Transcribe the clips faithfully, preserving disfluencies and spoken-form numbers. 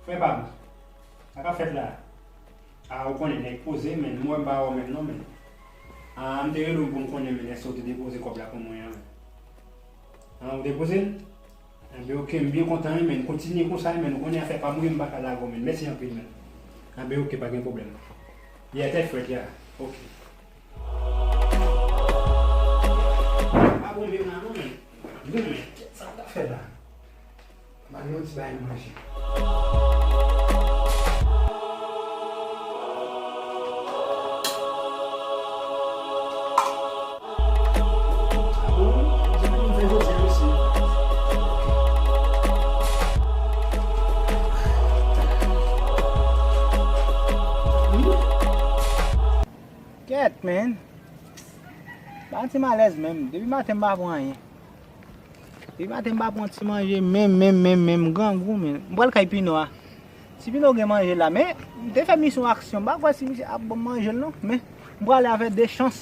Frè pa m, sa k ap fèt la? A, ou konnen nèg poze, men m wè m pa wè w menm non, men. A, m te rele w pou m konnen, men èske w te depoze kòb la pou mwen an, men? A, ou depoze l? Enben, oke, m byen kontan, wi, men. Kontinye konsa, wi, men. Ou konnen afè pa m, wi, m pa ka lage w, men. Mèsi anpil, men. Enben, oke, pa gen pwoblèm. Yeah, tèt frèt, yeah. Oke. Pa bon menm la, non, men. Bon, men, kèt sa w ta fè la? M al yon ti bagay manje. Kèt, men. Pa ti malèz menm. Depi maten m pa pran anyen. Depi maten m pa pran ti manje menm, menm, menm, menm. Grangou, men. M pral kay Pino a. Si Pino gen manje la, men m te fè misye yon aksyon, m pa kwè si misye ap ban m manje l non, men m prale avè de chans.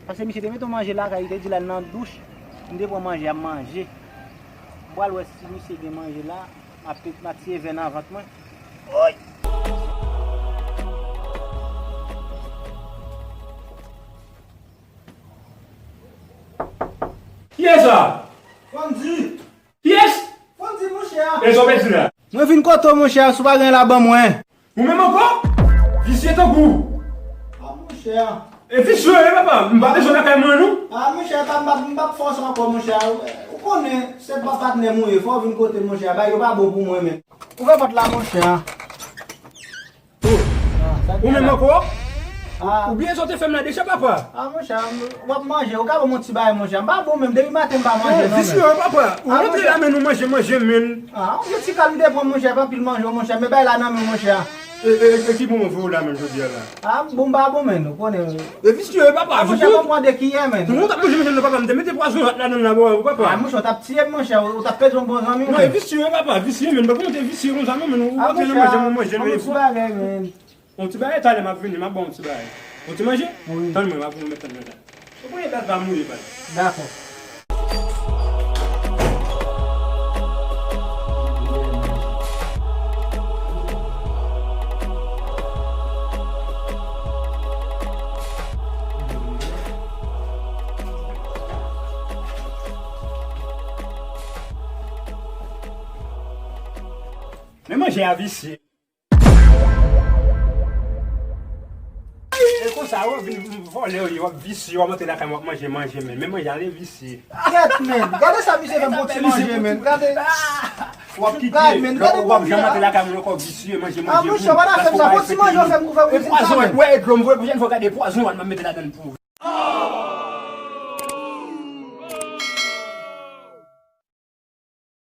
Paske misye te mete yon manje lakay, li te di l al nan douch, m te pran manje a, m manje. M pral wè si misye gen manje la, m ap, m ap tiye vè nan vant mwen. Oy! Kiyès sa? Fondy! Kiyès? Fondy, monchè! E sa w pèdi la? Mwen vin kote w, monchè, si w pa gen la ban mwen. Ou menm ankò? Visye tankou w. A, monchè. E visye w ye, papa. M pa bezwen lakay mwen, non. A, monchè, pa, m pa, m p ap fòse ankò, monchè. Ou konnen, se pa patnè m ou ye. Fò w vin kote m, monchè. Bagay yo pa bon pou mwen, men. Ouvè pòt la, monchè. Ou menm ankò? Oubyen sa w te fè m la deja, papa? A, monchè, w ap manje, ou ka ban m yon ti bagay, monchè. M pa bon menm, depi maten m pa manje non, men. Visye, papa. Ou rantre la, men nou manje, manje, men. A, yon ti kal m te pran, monchè, pa anpil manje, monchè. Men bagay la nan men, monchè. E, e, e ki bon manje w la, men, jodi a la? A, bon, m pa bon, men, ou konnen. E visye, papa. A, monchè, pa pran de kiyè, men. Nou t ap manje, manje, non, papa, m te mete pwazon rat ladan l la, bon, papa. A, monchè, w t ap tiye m, monchè, ou t ap pèdi yon bon zanmi w, men. Non, e visye, papa, visye, men, pa konn te visye konsa, non, men, ou rantre nan manje, manje, men. A, monchè, pa bon ti bagay, men. Yon ti bagay, talè m ap vini, m ap ba w yon ti bagay. Yon ti manje? Wi. Tann mwen, m ap vin, ou mèt tann mwen la. Ou konnen bèl pa mouye, baz. Dakò. Men manje a visye. E konsa, w ap vin vòlè, w ap visye, w ap monte lakay mwen, w ap manje, manje, men. Men manje ale visye. Kèt, men. Gade sa misye fè m pou ti manje, men. Gade. W ap kite, w ap janm antre lakay mwen ankò, visye, manje, manje. A, monchè, w pa ta fè m sa, pou ti manje w fè m pou fè w visye sa, men. E pwazon, wè, e dlo m voye pwochèn fwa, gade pwazon, w ap mete ladan l pou ou.